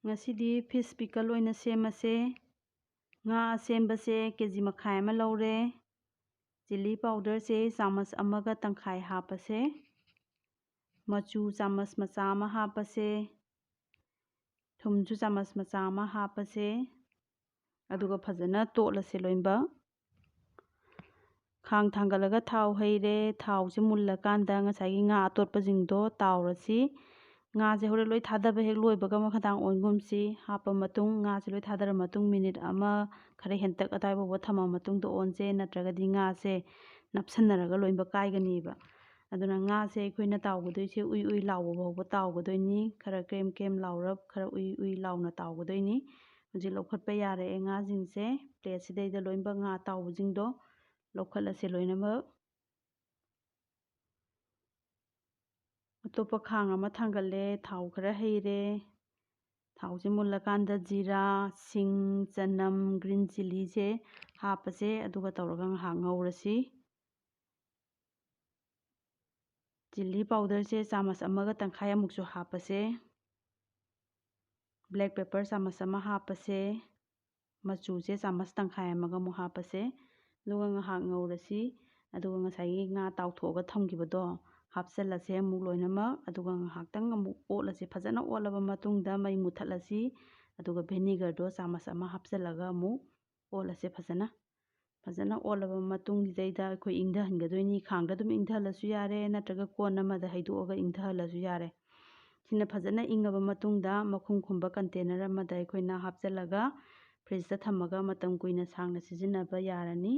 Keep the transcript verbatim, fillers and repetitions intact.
ꯉꯁꯤꯗꯤ fish pickle ꯑꯣꯏꯅ ꯁꯦꯝꯃꯁꯦ꯫ ꯉꯥ ꯑꯁꯦꯝꯕꯁꯦ ꯀꯦ ꯖꯤ ꯃꯈꯥꯏ ꯑꯃ ꯂꯧꯔꯦ꯫ Chilli powderꯁꯦ ꯆꯥꯃꯁ ꯑꯃꯒ ꯇꯪꯈꯥꯏ ꯍꯥꯞꯄꯁꯦ꯫ ꯃꯆꯨ ꯆꯥꯃꯁ ꯃꯆꯥ ꯑꯃ ꯍꯥꯞꯄꯁꯦ꯫ ꯊꯨꯝꯁꯨ ꯆꯥꯃꯁ ꯃꯆꯥ ꯑꯃ ꯍꯥꯞꯄꯁꯦ꯫ ꯑꯗꯨꯒ ꯐꯖꯅ ꯇꯣꯠꯂꯁꯦ ꯂꯣꯏꯅꯃꯛ꯫ ꯈꯥꯡ ꯊꯥꯡꯒꯠꯂꯒ ꯊꯥꯎ ꯍꯩꯔꯦ꯫ ꯊꯥꯎꯁꯦ ꯃꯨꯜꯂꯀꯥꯟꯗ ꯉꯁꯥꯏꯒꯤ ꯉꯥ ꯑꯇꯣꯠꯄꯁꯤꯡꯗꯣ ꯇꯥꯎꯔꯁꯤ꯫ ꯉꯥꯁꯦ ꯍꯣꯔꯦꯟ ꯂꯣꯏ ꯊꯥꯗꯕ ꯍꯦꯛ ꯂꯣꯏꯕꯒ ꯃꯈꯥꯗꯥꯡ ꯑꯣꯟꯒꯨꯝꯁꯤ꯫ ꯍꯥꯞꯄ ꯃꯇꯨꯡ, ꯉꯥꯁꯦ ꯂꯣꯏ ꯊꯥꯗꯔ ꯃꯇꯨꯡ ꯃꯤꯅꯤꯠ ꯑꯃ ꯈꯔ ꯍꯦꯟꯇꯛ ꯑꯗꯥꯏ ꯐꯥꯎꯕ ꯊꯝꯃ ꯃꯇꯨꯡꯗ ꯑꯣꯟꯁꯦ, ꯅꯠꯇ꯭ꯔꯒꯗꯤ ꯉꯥꯁꯦ ꯅꯞꯁꯟꯅꯔꯒ ꯂꯣꯏꯅꯃꯛ ꯀꯥꯏꯒꯅꯦꯕ꯫ ꯑꯗꯨꯅ ꯉꯥꯁꯦ ꯑꯩꯈꯣꯏꯅ ꯇꯥꯎꯒꯗꯣꯏꯁꯦ ꯎꯏ ꯎꯏ ꯂꯥꯎꯕ ꯐꯥꯎꯕ ꯇꯥꯎꯒꯗꯣꯏꯅꯤ꯫ ꯈꯔ ꯀ꯭ꯔꯦꯝ ꯀ꯭ꯔꯦꯝ ꯂꯥꯎꯔꯞ, ꯈꯔ ꯎꯏ ꯎꯏ ꯂꯥꯎꯅ ꯇꯥꯎꯒꯗꯣꯏꯅꯤ꯫ ꯍꯧꯖꯤꯛ ꯂꯧꯈꯠꯄ ꯌꯥꯔꯛꯑꯦ ꯉꯥꯁꯤꯡꯁꯦ꯫ Plateꯁꯤꯗꯩꯗ ꯂꯣꯏꯅꯃꯛ ꯉꯥ ꯑꯇꯥꯎꯕꯁꯤꯡꯗꯣ ꯂꯧꯈꯠꯂꯁꯦ ꯂꯣꯏꯅꯃꯛ꯫ ꯑꯇꯣꯞꯄ ꯈꯥꯡ ꯑꯃ ꯊꯥꯡꯒꯠꯂꯦ, ꯊꯥꯎ ꯈꯔ ꯍꯩꯔꯦ꯫ ꯊꯥꯎꯁꯦ ꯃꯨꯜꯂꯀꯥꯟꯗ ꯖꯤꯔꯥ, ꯁꯤꯡ, ꯆꯅꯝ, green chilliꯁꯦ ꯍꯥꯞꯄꯁꯦ, ꯑꯗꯨꯒ ꯇꯧꯔꯒ ꯉꯥꯏꯍꯥꯛ ꯉꯧꯔꯁꯤ꯫ Chilli powderꯁꯦ ꯆꯥꯃꯁ ꯑꯃꯒ ꯇꯪꯈꯥꯏ ꯑꯃꯨꯛꯁꯨ ꯍꯥꯞꯄꯁꯦ꯫ Black pepper ꯆꯥꯃꯁ ꯑꯃ ꯍꯥꯞꯄꯁꯦ꯫ ꯃꯆꯨꯁꯦ ꯆꯥꯃꯁ ꯇꯪꯈꯥꯏ ꯑꯃꯒ ꯑꯃꯨꯛ ꯍꯥꯞꯄꯁꯦ꯫ ꯑꯗꯨꯒ ꯉꯥꯏꯍꯥꯛ ꯉꯧꯔꯁꯤ꯫ ꯑꯗꯨꯒ ꯉꯁꯥꯏꯒꯤ ꯉꯥ ꯇꯥꯎꯊꯣꯛꯑꯒ ꯊꯝꯈꯤꯕꯗꯣ ꯍꯥꯞꯆꯜꯂꯁꯦ ꯑꯃꯨꯛ ꯂꯣꯏꯅꯃꯛ꯫ ꯑꯗꯨꯒ ꯉꯥꯏꯍꯥꯛꯇꯪ ꯑꯃꯨꯛ ꯑꯣꯠꯂꯁꯦ꯫ ꯐꯖꯅ ꯑꯣꯠꯂꯕ ꯃꯇꯨꯡꯗ ꯃꯩ ꯃꯨꯠꯊꯠꯂꯁꯤ꯫ ꯑꯗꯨꯒ vinegarꯗꯣ ꯆꯥꯃꯁ ꯑꯃ ꯍꯥꯞꯆꯜꯂꯒ ꯑꯃꯨꯛ ꯑꯣꯠꯂꯁꯦ ꯐꯖꯅ꯫ ꯐꯖꯅ ꯑꯣꯠꯂꯕ ꯃꯇꯨꯡꯁꯤꯗꯩꯗ ꯑꯩꯈꯣꯏ ꯏꯪꯊꯍꯟꯒꯗꯣꯏꯅꯤ꯫ ꯈꯥꯡꯗ ꯑꯗꯨꯝ ꯏꯪꯊꯍꯜꯂꯁꯨ ꯌꯥꯔꯦ, ꯅꯠꯇ꯭ꯔꯒ ꯀꯣꯟ ꯑꯃꯗ ꯍꯩꯗꯣꯛꯑꯒ ꯏꯪꯊꯍꯜꯂꯁꯨ ꯌꯥꯔꯦ꯫ ꯁꯤꯅ ꯐꯖꯅ ꯏꯪꯉꯕ ꯃꯇꯨꯡꯗ ꯃꯈꯨꯝ ꯈꯨꯝꯕ container ꯑꯃꯗ ꯑꯩꯈꯣꯏꯅ ꯍꯥꯞꯆꯜꯂꯒ fridgeꯇ ꯊꯝꯃꯒ ꯃꯇꯝ ꯀꯨꯏꯅ ꯁꯥꯡꯅ ꯁꯤꯖꯤꯟꯅꯕ ꯌꯥꯔꯅꯤ꯫